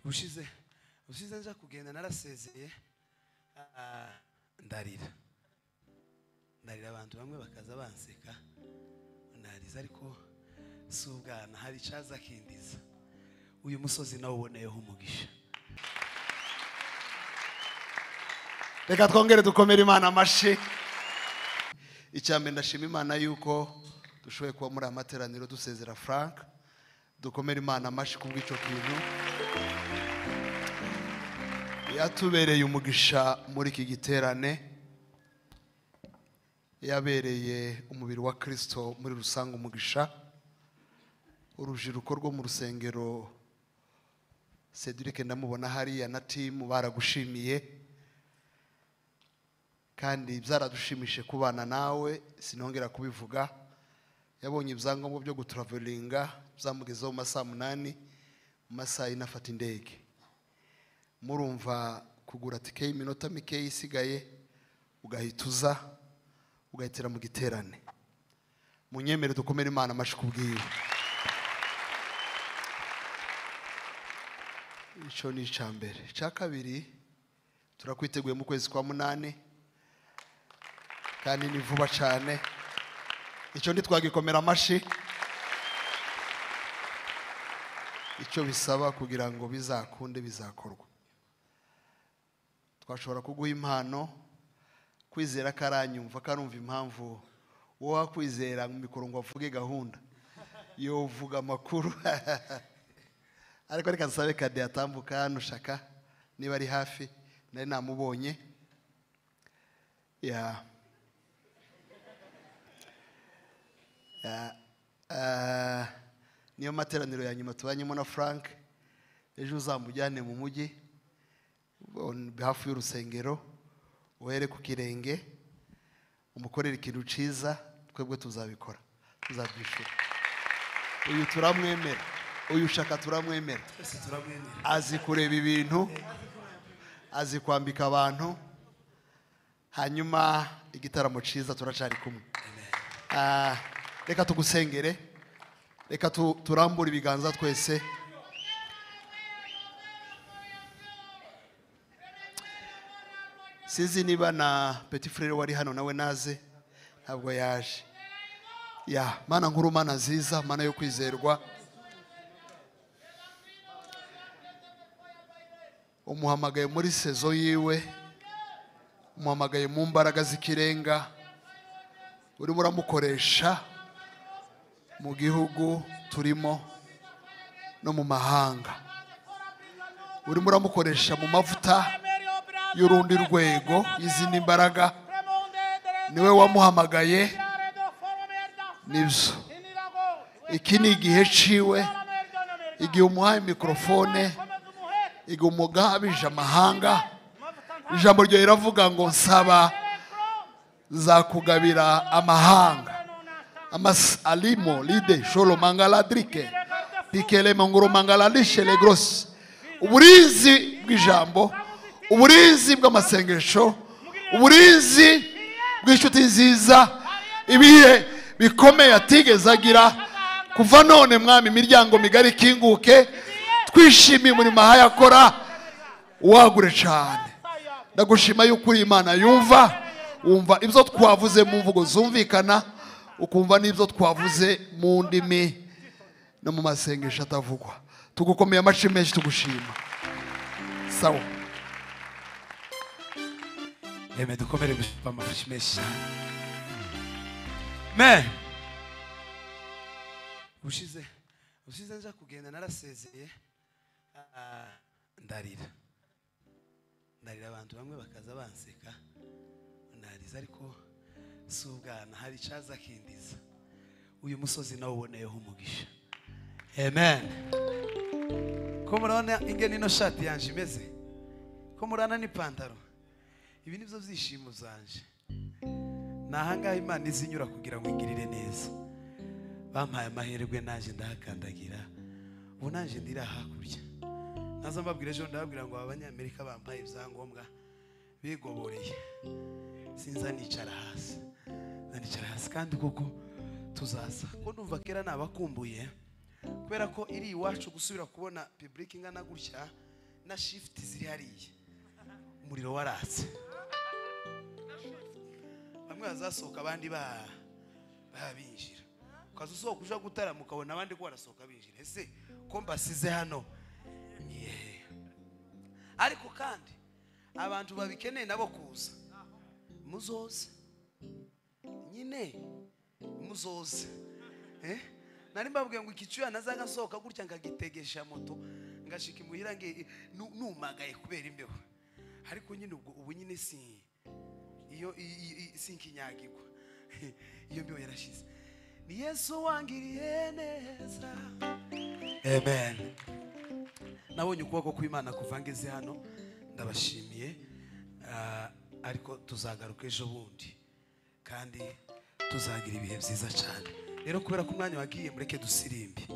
Ubushize nja kugenda narasezeye, ndarira abantu bamwe bakaza banseka, nariza ariko si ubwana, hari icaza kindiza. Uyu musozi nawe uboneyeho umugisha. Reka twongere dukomere Imana amashi. Icyambere ndashima Imana yuko dushoboye kuba muri amateraniro dusezera Frank. Dukomere Imana amashi kubw'icyo kintu. Yatubereye umugisha muri iki giterane, yabereye umubiri wa Kristo muri rusange umugisha. Urubyiruko rwo mu rusengero Cedric ndamubona hariya na team baragushimiye, kandi byaradushimishije kubana nawe, sinongera kubivuga. Yabonye ibyangombwa byo gutravelinga byamugezeho mu masaha 8, mu masaha 4 afata indege. Murumva kugura tike y'iminota mike isigaye ugahituza ugahitira mu giterane. Munyemere dukomere Imana amashi kubwiwe. Icyo ni icya mbere. Icya kabiri, turakwiteguye mu kwezi kwa 8 kandi ni vuba cyane. Icyo ntitwagikomera amashi. Icyo bisaba kugira ngo bizakunde bizakorwa. Twashobora kuguha impano, kwizera karanyumva karumva impamvu wowe kwizera mu mikoro ngo avuge gahunda yovuga amakuru. Ariko reka nsabe Kade atambuka hano, shaka niba ari hafi, nari namubonye. Ya niyo materaniro ya nyuma tubanyemo na Frank. Ejo uzamujyane mu mujyi on behalf y'urusengero, uhere ku kirenge umukorere ikintu ciza, twebwe tuzabikora, tuzabyishura. Uyu turamwemera, uyu shaka turamwemera, azi kureba ibintu, azi kwambika abantu. Hanyuma igitaramo ciza turacari kumwe. Reka tugusengere, reka turambure ibiganza twese. Sinzi niba na petit frere wari hano nawe naze, ntabwo yaje. Ya Mana nkuru, Mana nziza, Mana yo kwizerwa, umuhamagaye muri sezo yiwe, umuhamagaye mu mbaraga z'ikirenga, urimo uramukoresha mu gihugu turimo no mu mahanga, urimo uramukoresha mu mavuta y'urundi rwego, izindi mbaraga. Niwe wamuhamagaye, nibyo. Iki ni igihe ciwe, igihe umuhaye mikrofone, igihe umugabije amahanga. Ijambo ryo riravuga ngo nsaba zakugabira amahanga. Amas alimo lide sholo mangaladrike pikele mangoro mangalalishe le gros. Uburinzi bw'ijambo, uburinzi bw'amasengesho, uburinzi bw'inshuti nziza, ibihe bikomeye atigeze agira. Kuva none Mwami, imiryango migari ikinguke, twishimiye umurimo ahayakora, wagure cyane. Ndagushima yuko uri Imana yumva, wumva ibyo twavuze mu mvugo zumvikana, ukumva n'ibyo twavuze mu ndimi no mu masengesho atavugwa. Tugukomeye amashi menshi, tugushima. Sawa. Eme dukomere gushima amashi menshi cyane. Me ubushize nja kugenda narasezeye, ndarira abantu bamwe bakaza banseka, nariza ariko si ubwana, hari icaza kindiza. Uyu musozi nawe uboneyeho umugisha. Amen. Ko murabona ingene ino shati yanje imeze, ko murana n'ipantaro, ibi nibyo byishimo zanje. Nahangaha Imana izinyura kugira ngo ingirire neza. Bampaye amahirwe naje ndahakandagira, ubu naje ndira hakurya. Naza mbabwira ejo, ndababwira ngo abanyamerika bampaye ibyangombwa bigoboreye, sinza nicara hasi, nicara hasi. Kandi koko tuzaza, ko ndumva kera nabakumbuye, kubera ko iri iwacu gusubira kubona public ingana gutya Na shift ziri hariya, umuriro waratse, bamwe bazasohoka abandi babinjira. Ukaza usohoka uja gutarama ukabona abandi ko barasohoka binjira. Ese ko mbasize hano? Ariko kandi abantu babikeneye nabo kuza, muzoze nyine, muzoze. Nari mbabwiye ngo ikicuya nazaga nsohoka gutya ngagitegesha moto ngashika imuhira nge numagaye kubera imbeho. Ariko nyine ubwo ubu nyine si iyo sinkinyagirwa, iyo mbeho yarashize. Ni Yesu wangiriye neza. Amen. Nabonye ukuboko kw'Imana kuva ngeze hano, ndabashimiye. Ariko tuzagaruka ejo bundi kandi tuzagira ibihe byiza cyane. Rero kubera ko umwanya wagiye, mureke dusirimbe,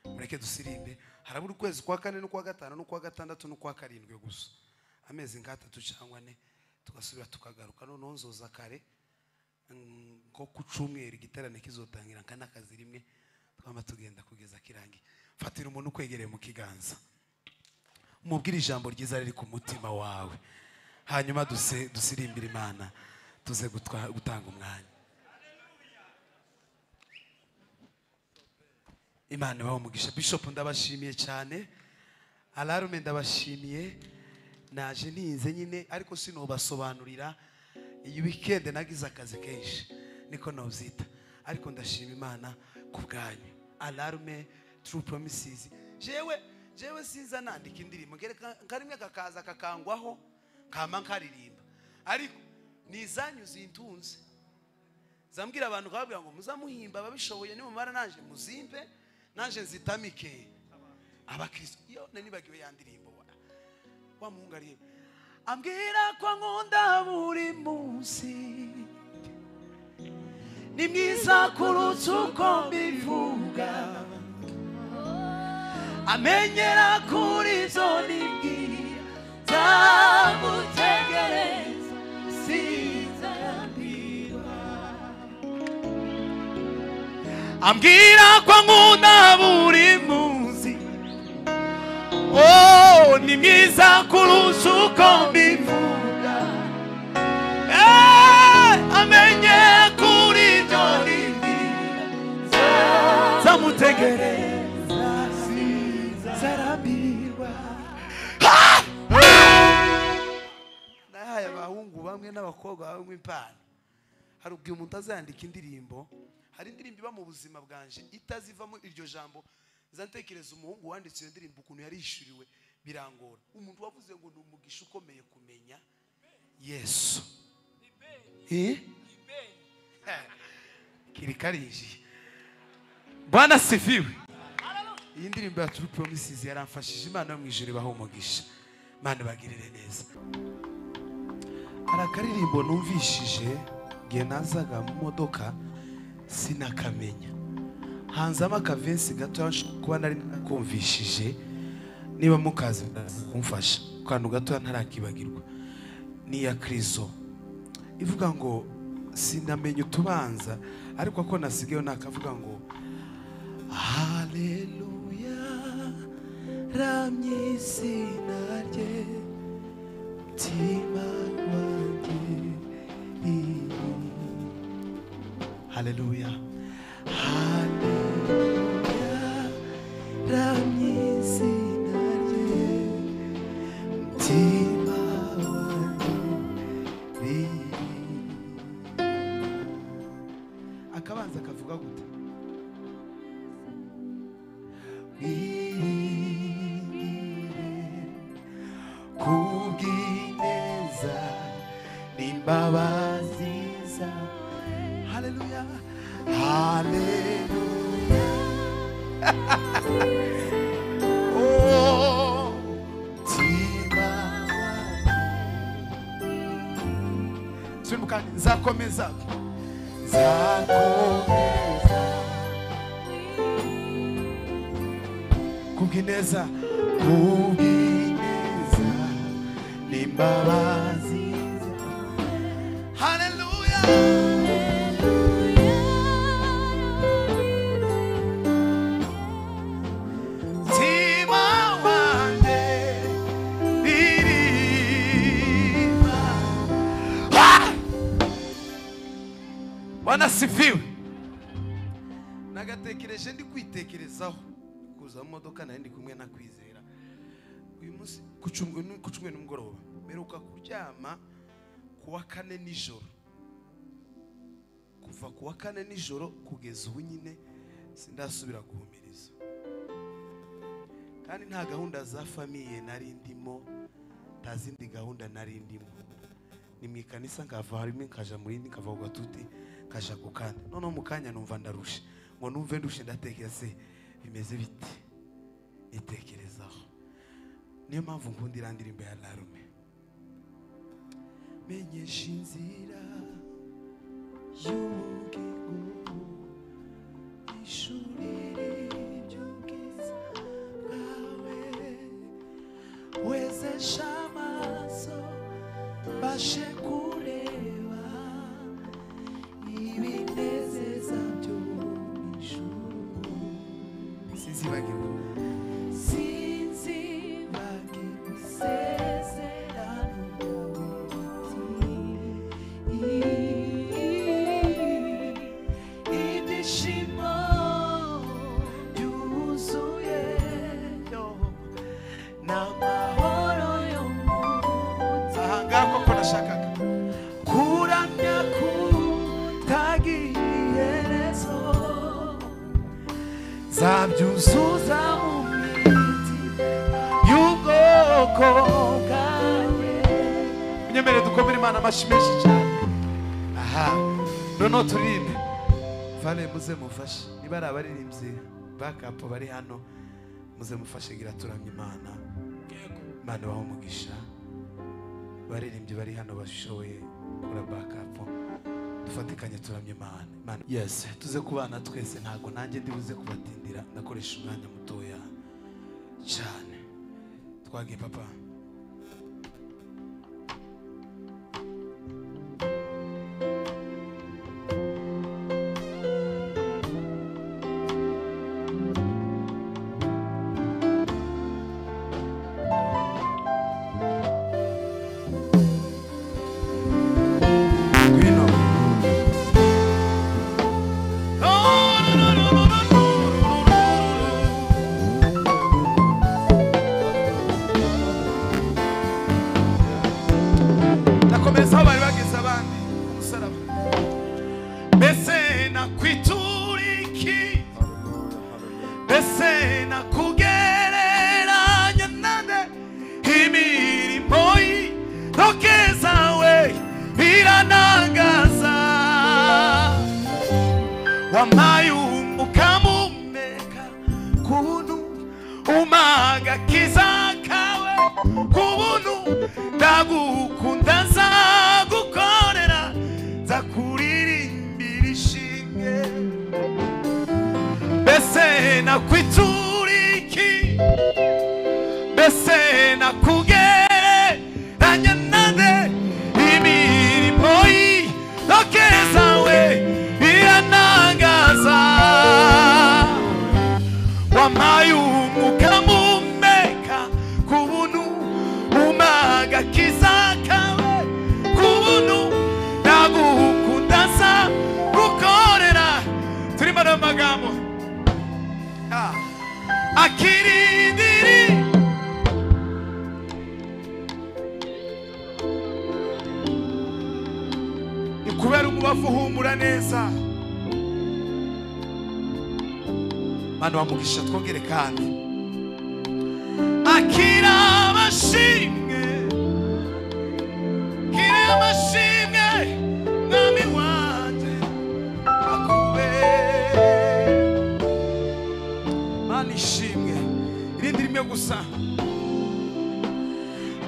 mureke dusirimbe. Harabura ukwezi kwa kane n'ukwa gatanu n'ukwa gatandatu n'ukwa karindwi gusa, amezi nk'atatu cyangwa ane, tugasubira tukagaruka. Noneho nzoza kare nko ku cyumweru, igiterane kizotangira nka n'akazi rimwe, twama tugenda kugeza kirangiye. Fatira umuntu ukwegereye mu kiganza, umubwire ijambo ryiza riri ku mutima wawe, hanyuma dusirimbire Imana, tuze gutanga umwanya. Imana ibahe umugisha. Bishop ndabashimiye cyane, Alarme ndabashimiye. Naje ntinze nyine ariko sinobasobanurira. Iyi weekend nagize akazi kenshi niko nobyita, ariko ndashima Imana ku bwanyu. Alarme, True Promises. Jewe sinza nandika indirimbo, nkarimwe kakaza kakangwaho kama nkaririmba, ariko nizanyu zintunze. Zambwira abantu kababwira ngo muzamuhimba ababishoboye, nimumara nanje muzimpe, nanje nzitamike abakristo. Iyo nanibagiwe ya ndirimbo wa muhungu ari ambwira ko nkunda buri munsi, ni mwiza kurutsa uko mbivuga, amenyera kuri zo nibwira, nzamutegereza sinzarambirwa. Ambwira ko nkunda buri munsi, oh ni mwiza kurusha uko mbivuga, amenyera kuri ibyo nibwira, nzamutegereza sinzarambirwa. Nahaye abahungu bamwe n'abakobwa bamwe impano. Hari ubwo umuntu azandika indirimbo, hari indirimbo iba mu buzima bwanje itazivamo iryo jambo. Nzatekereza umuhungu wanditse iyo ndirimbo ukuntu yarishuriwe, birangora. Umuntu wavuze ngo ni umugisha ukomeye kumenya Yesu. Kirikarije. Bwana sifiwe. Iyi ndirimbo ya True Promises yaramfashije. Imana yo mu ijuru ibahe umugisha, Imana ibagirire neza. Hari akaririmbo numvishije ngiye nazaga mu modoka sinakamenya, hanzamo akavensi gato kuba nari nakumvishije, niba mukazi kumfasha kantu gato ntarakibagirwa. Ni ya Kristo ivuga ngo sinamenya utubanza, ariko ko nasigaye nakavuga ngo haleluya ramye izina rye mutima wanjye. Haleluya, haleluya ramye izina rye mutima wanjye. Akabanza kavuga gute? Wiringire kubw'ineza n'imbabazi zawe. Haleluya, haleluya. Oh, mutima wanjye. Subira nzakomeza, nzakomeza kubw'ineza, kubw'ineza n'imbabazi zawe. Haleluya. Mutima wanjye Bwana sifiwe. Nagatekereje ndi kwitekerezaho kuza mu modoka nari ndi kumwe na Kwizera uyu munsi ku cyumweru nimugoroba meruka kuryama kuwa kane nijoro, kuva kuwa kane nijoro kugeza ubu nyine sindasubira guhumiriza, kandi nta gahunda za famille nari ndimo, nta zindi gahunda nari ndimo. Ni mu ikanisa nkava harimo nkaja muri ndi nkava ku gatuti nkaja ku kandi, noneho mu kanya numva ndarushe, ngo numve ndushe ndatekereza bimeze bite, nitekerezaho. Niyo mpamvu nkundira ndirimbo ya Larume, menyesha inzira y'ubugingo, ishuri ry'ubwiza bwawe, wezesha amaso mbashe kureba ibinezeza byo mu ijuru. Sinzibagirwa, sinzibagirwa isezerano ryawe, ibyishimo byuzuye n'amahoro yo mu mutima. Aha ngaha koko nashakaga kuramya kutagira iherezo, nzabyuzuza mu mitima y'ubwoko bwawe. Munyemerere dukomere Imana amashyi menshi cyane. Aha noneho turirimbe. Vale, muze mufashe, niba ari abaririmbyi bakapo bari hano muze mufashe, gira turamye Imana. Imana ibahe umugisha. Abaririmbyi bari hano bashoboye kora bakapo, dufatikanye turamye Imana. Imana yes, tuze kubana twese, ntago nanjye ndibuze kubatindira, ndakoresha umwanya mutoya cyane. Twagiye papa. Ngwino. Ndakomereza aho bari bageze abandi ku musaraba. Mbese nakwitura iki? Mbese nakugereranya nande? Imirimo y'intoke zawe iranangaza, wampaye ukamumeka ku buntu, umpa agakiza kawe ku buntu, ndagukunda nzagukorera, nzakuririmbira ishimwe. Mbese nakwitura iki? Mbese nakugereranya nande? Imirimo y'intoke zawe iranangaza, wampaye umwuka mumeka ku buntu, umpa agakiza kawe ku buntu, ndagukunda nzagukorera. Turimo n'amagambo akirindiri ikubera umubavu uhumura neza. Mana wamugisha, twongere kandi. Akira amashimwe, akira amashimwe, mwami wanjye akube. Mana ishimwe, irindi rimwe gusa.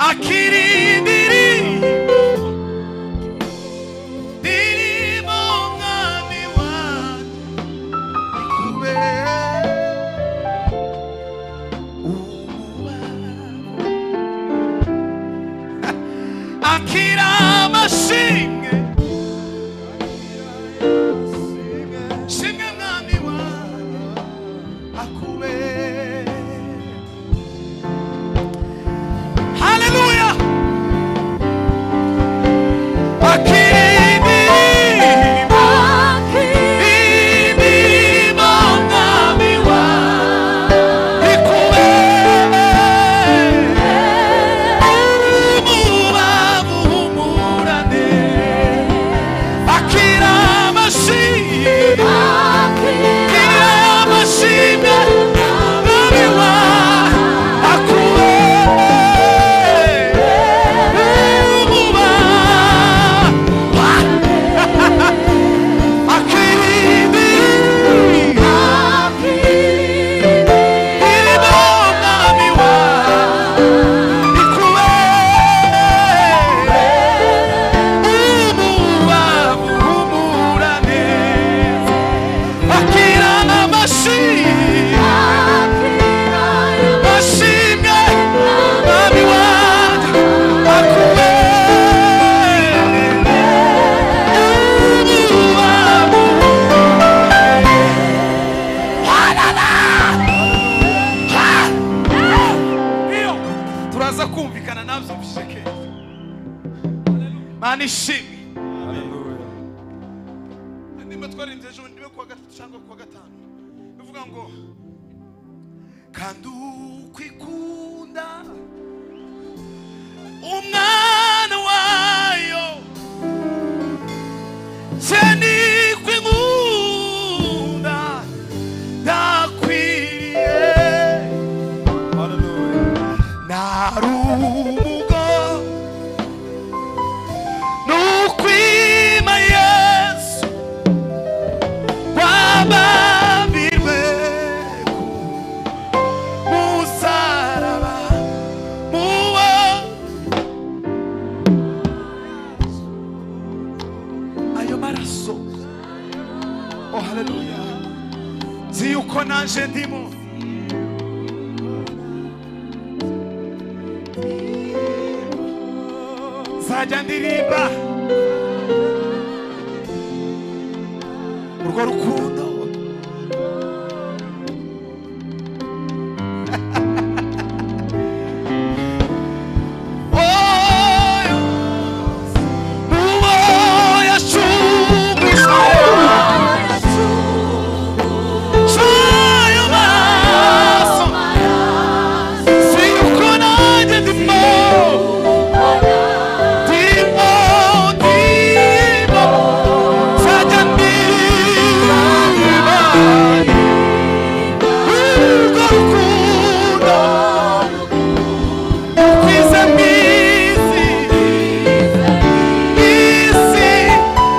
Akirindiri ririmo mwami wanjye ikube umubavu. Akira amashimwe, shimwe mwami wanjye akube. Haleluya. Biraza kumvikana nabyumvise kera. Mana ishimwe. Haleluya. Ndimo twarinze ejo ndibe kuwa gatatu cyangwa kuwa gatanu. Bivuga ngo kandi ukwikunda umwana wayo cyane kwingunda ndakwiriye. Haleluya. Narumugo nukwima Yesu wabambirwe ku musaraba muwo ayo maraso. Oh haleluya. Nzi yuko nanje ndimo. Nzajya ndirimba urwo rukundo. Oh, muwo yacungujwe ayo maraso, si uko nanjye ndimo ndimo ndimo nzajya ndirimba urwo rukundo ukwize mu isi, isi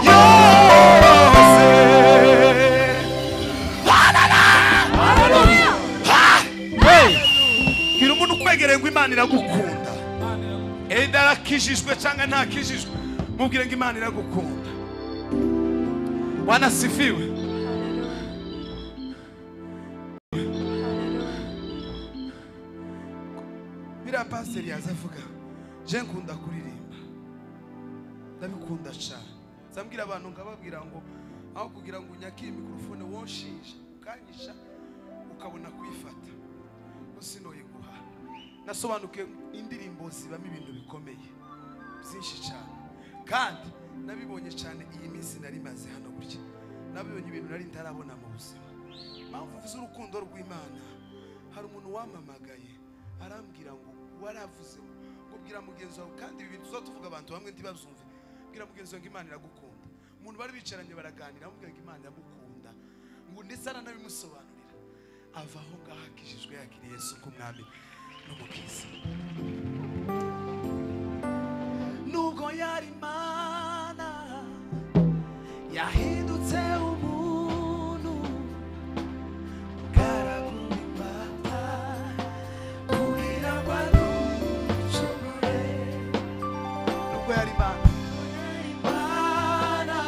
yose. Gira umuntu ukwegereye ngo Imana iragukunda. Eda arakijijwe cyangwa ntakijijwe, mubwire ngo Imana iragukunda. Bwana asifiwe. Biriya pasiteri yaza avuga, je nkunda kuririmba, ndabikunda cyane. Nzambwira abantu nkababwira ngo aho kugira ngo unyakire mikrofone wonshinja ukanyisha ukabona kuyifata sinoyiguha. Nasobanukiwe indirimbo zibamo ibintu bikomeye byinshi cyane, kandi nabibonye cyane iyi minsi nari maze hano gutya. Nabibonye ibintu nari ntarabona mu buzima. Mpamvu mvuze urukundo rw'Imana, hari umuntu wampamagaye arambwira ngo waravuze ngo bwira mugenzi wawe, kandi ibi bintu tuza tuvuga abantu bamwe ntibazumve. Bwira mugenzi wawe ngo Imana iragukunda. Umuntu bari bicaranye baraganira, amubwira ngo Imana iragukunda, ngo ndetse aranabimusobanurira. Ava aho ngaho akijijwe yakiriye Yesu nk'umwami n'umukiza. Nubwo yari Imana yahindutse umuntu, karagura imbata kugira ngo aducungure. Nubwo yari Imana, Imana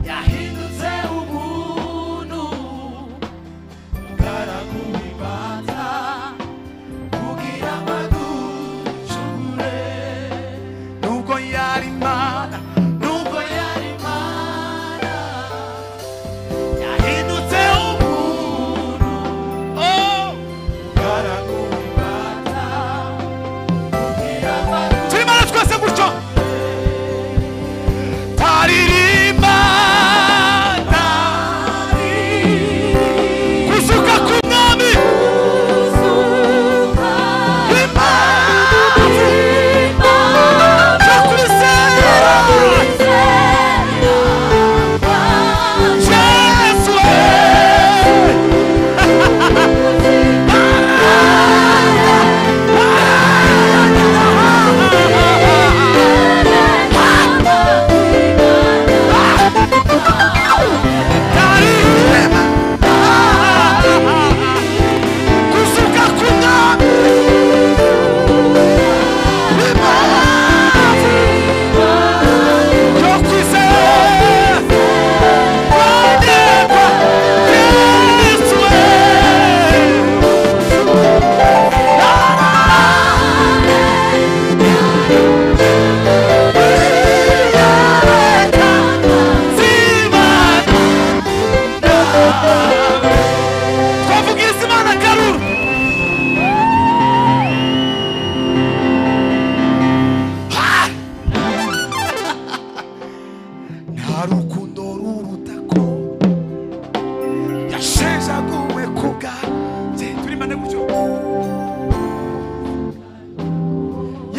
yahindutse umuntu, karagura imbata kugira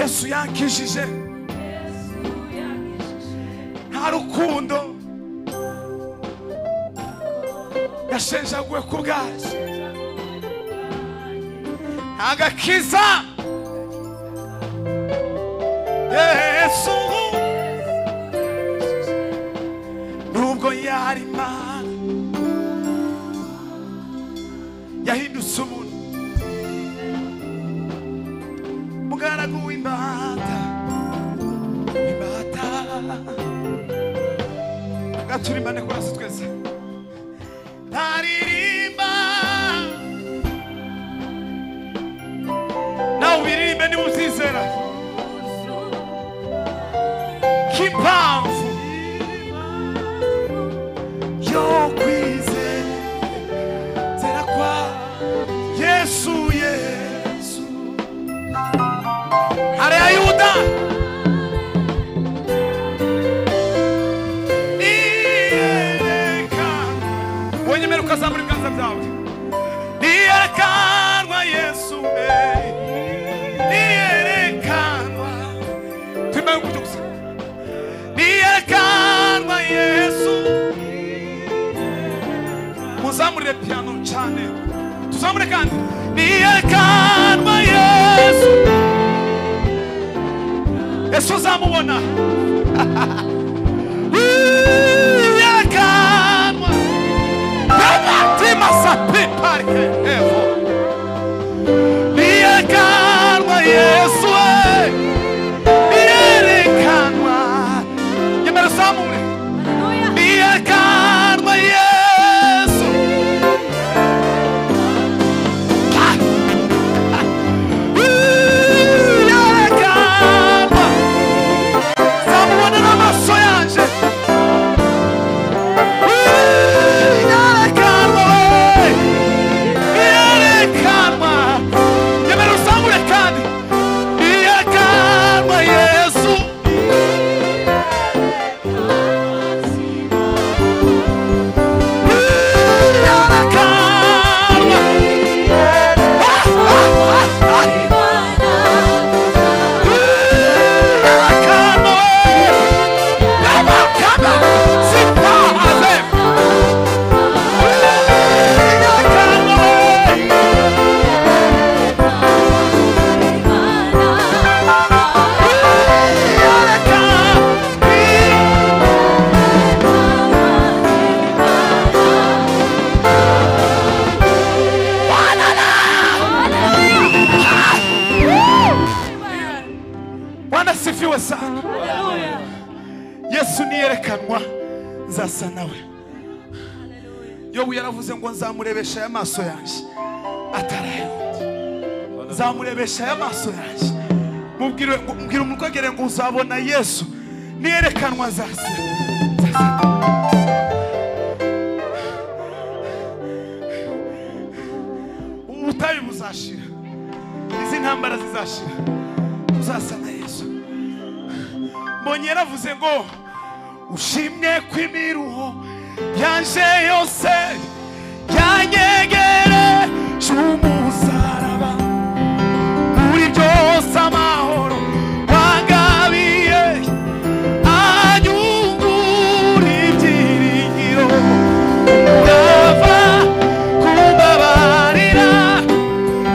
Yesu yankijije nta rukundo yashenjaguwe ku bwacu agakiza Yesu nubwo yari Imana yahindutse umuntu mugaragu w'imbata imbata gaturimbane kurasi twese taririmba nawe ubiririmbe niba ubyizera k'impamvu yo kwizera kwa Yesu Yesu hariya Yuda wonyemera ukazamura ibiganza byawe niyerekanwa Yesu niyerekanwa turimo gutyo gusa niyerekanwa Yesu muzamurire piano cyane tuzamure kandi niyerekanwa Yesu Yesu uzamubona niyerekanwa niyerekanwa Yesu niyerekanwa nyemera uzamure niyerekanwa Yesu niyerekanwa zamubona n'amaso yanje niyerekanwa niyerekanwa nyemera uzamure kandi niyerekanwa Yesu Bwana sifiwe sana. Yesu niyerekanwa nzasa nawe. Yobu yaravuze ngo nzamurebesha amaso yanje atarayundi nzamurebesha amaso yanje mubwire mubwire umukogere ngo uzabona Yesu niyerekanwa nzasa. Ubutayu buzashira izi ntambara zizashira uzasa na Yesu. Mbonye yaravuze ngo ushimye kw'imiruho yanje yose yanyegereje umusaraba muri byose amahoro wangabiye anyungura ibyiringiro urava kumbabarira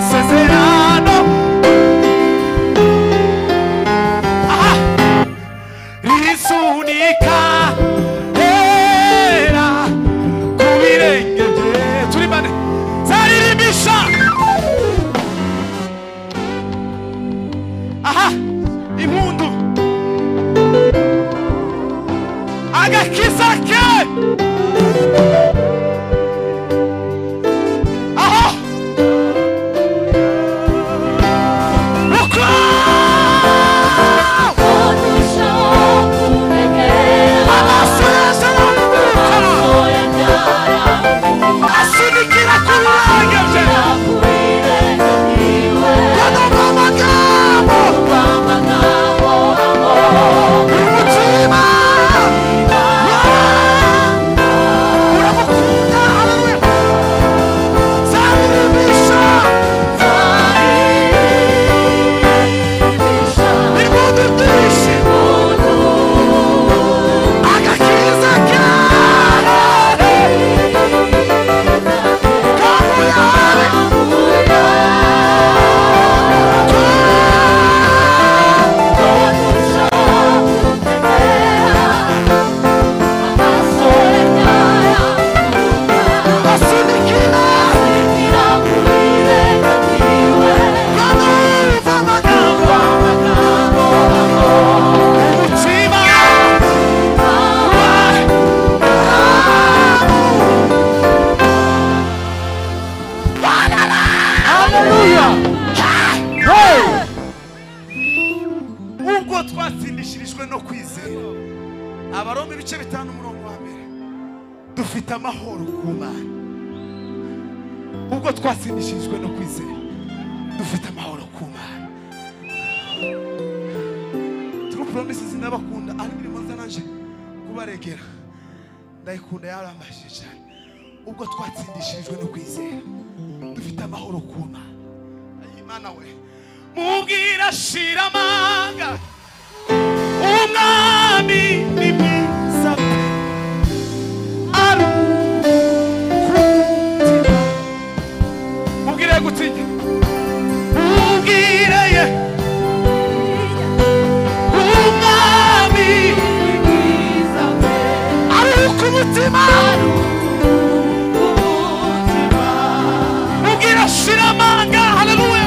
sezerano risunika era ku birenge bye turibane zaririmbisha aha impundu agakiza ke aha asunikira ku birenge bye amagambo umutima. Twatsindishirijwe no kwizera. Abaroma ibice 5 umurongo wa 1, dufite amahoro ku Mana. Ubwo twatsindishirijwe no kwizera, dufite amahoro ku Mana. True Promises ndabakunda, ari mirimo nzanaje kubaregera, ndayikunda, yarambashije cyane. Ubwo twatsindishirijwe no kwizera, dufite amahoro ku Mana. Imana we, mubwira shira amanga, umwami ni mwiza pe, ari kumutima. Mubwire gutinya, mubwire ye, umwami ni mwiza pe, ari kumutima. Mubwira shira amanga, haleluya.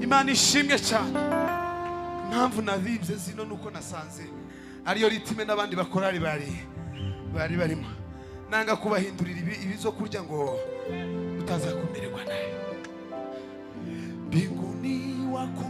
Imana ishimwe cyane. Impamvu nabibye zino nuko nasanze ariyo ritime n'abandi bakorari bari barimo, nanga kubahindurira ibizo kurya ngo utaza kumererwa nabi. Mbinguni wako